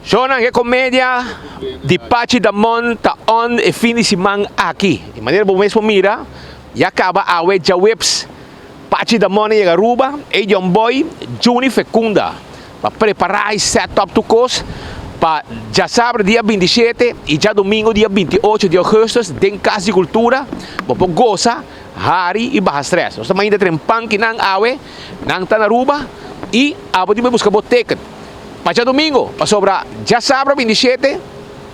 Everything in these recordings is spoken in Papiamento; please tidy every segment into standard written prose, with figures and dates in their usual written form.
Shownan e comedia di Pachi Damon ta on e fin di siman aki. Di manera bo mes por mira, ya caba awe djaweps Pachi Damon a yega Aruba, e Young Boy Juni Fecunda pa prepara y set up tur cos pa djasabra dia 27 y djadomingo dia 28 di augustus den Cas di Cultura bo por goza, hari y baha stress. Nos ta mainta tren pankinan awe, nan ta na Aruba y abo tin por busca bo ticket. Pa djadumingo, pasobra djasabra 27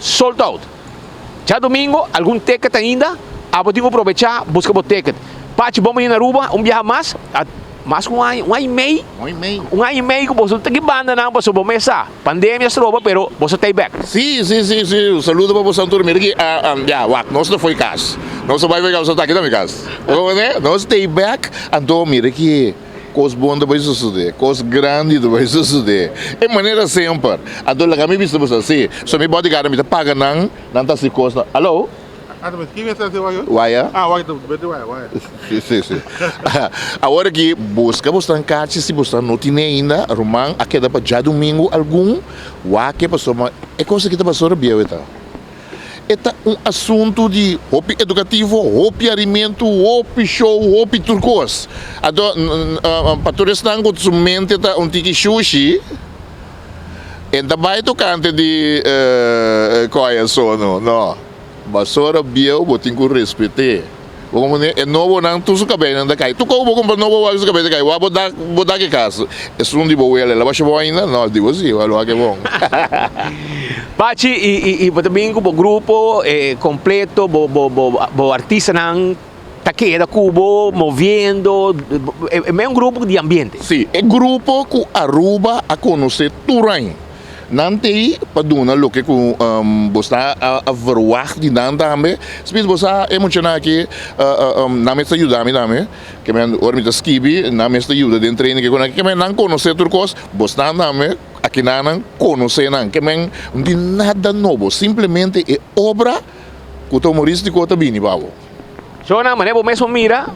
sold out. Djadumingo algun ticket ainda, abo tin ku probechá buska bo ticket. Pachi bon bini na Aruba un biaha mas, mas ku un aña, un aña i mei, un aña i mei ku boso ta ki bandanan pasobra bo mes sa, pandemia stroba pero boso ta ei bek. Sí, sí, sí, sí, un saludo pa boso tur. Mira ki, ya, wak, nos ta fo'i kas. Nos ta bai fo'i kas, nos ta aki na mi kas. Bo comprende? Nos ta ei bek, anto mira ki. Kos bon ta bai sosodé, kos grandi ta bai sosodé. E manera semper. Anto laga mi bisa boso así, so mi bodyguard mi ta paga nan, nan ta hasi kosnan. Alo? Waya? Sí, sí, sí. Awor aki buska bosnan kachi si bosnan no tine ainda, ruman a keda pa djadumingu algun wak pasobra e kos aki ta basora bieu e ta. E ta un asuntu di hopi edukativo, hopi harimentu, hopi show, hopi tur kos. Anto pa tur esnan ku su mente ta un tiki shushi, e ta bai tokante di kòi asono. No, basora bieu bo tin ku respet'é. Bo komprendé? E nobonan tur su kabeinan ta kai. Tur kou bo kumpra nobo wak su kabei ta kai. Wak bo dak bo dak e kas. Esun di bo wele la basha bo ainda? No, di bo si, wak e bon. Pachi, i i i bo ta bin ku bo grupo kompleto, bo bo bo bo artistanan ta keda ku bo moviendo, e un grupo di ambiente. Si, e grupo ku Aruba a konosé tur aña. Nan t'ei pa duna loke ku bo sta a verwagt di nan tambe. Spis bo sa e muchanan aki nan mes ta yuda mi tambe. Ke men ora mi ta skibi nan mes ta yuda den training ke ku nan. Ke men nan konosé tur kos, bo stan tambe akinan nan konosé nan. Ke men no tin nada nobo, simplemente e obra ku ta humoristiko ta bini pa bo. So nan manera bo mes por mira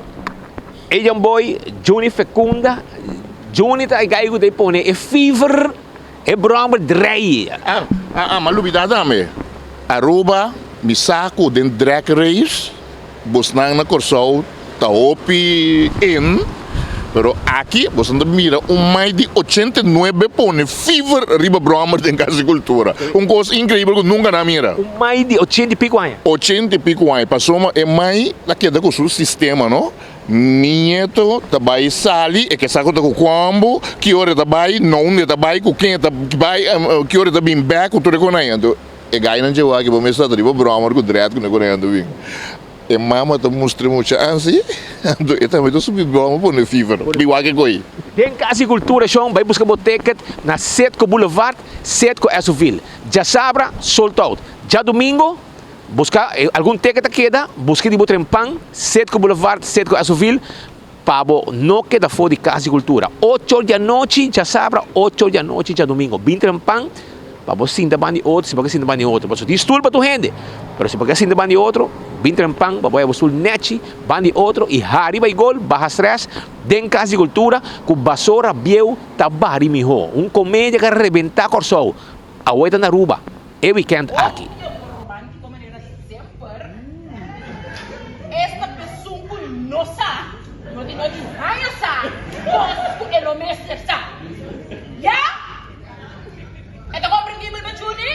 e Young Boy Juni Fecunda, Juni ta e guy ku ta pone e fever. E brommer drei. Ah ah m'a lubida tambe. Aruba mi sa ku den drag race bosnan na Kòrsou ta hopi in, pero aki bosnan ta mira un mai di 89 pone fever riba brommer den Kas di Kultura. Un kos inkreibel ku nunka nan a mira. Un mai di ochenta i piku aña. Ochenta i piku aña pasobra e mai ta keda ku su sistema no. Mi nieto ta bai sali, e ke sa ku ta ku kuambo, ki ora e ta bai, na unda e ta bai, ku ken e ta bai, ki ora e ta bin bek, ku tur e konai. Anto e gainan dje wak, bo mes ta riba bròmer ku drèt ku ne konai anto bin. E mama ta mustra e mucha ansi, anto e tambe ta subi bròmer pone fever, bin wak e koi. Den Kas di Kultura shon bai buska bo ticket na Setco Boulevard, Setco Esoville. Djasabra sold out. Djadumingo. Buska algun teken ta keda, buska di bo tren pan, Setco Boulevard, Setco Esoville, pa bo no keda for di Kas di Kultura. Ocho or di anochi djasabra, ocho or di anochi djadumingo. Bin tren pan pa bo sinta ban di otro, si bo ke sinta ban di otro. Pasobra tin stul pa tur hende, pero si bo ke sinta ban di otro, bin tren pan pa bo haya bo stul nechi ban di otro i hari bai gol, baha stress den Kas di Kultura ku basora bieu ta bari miho. Un komedia ku a rebenta Kòrsou, awe ta na Aruba. E weekend aki. Hopi romántico manera semper. Esta pesun cu no sa, no tin no di haña sa cos cu e no mester sa. Ya? E ta comprendibel pa Juny?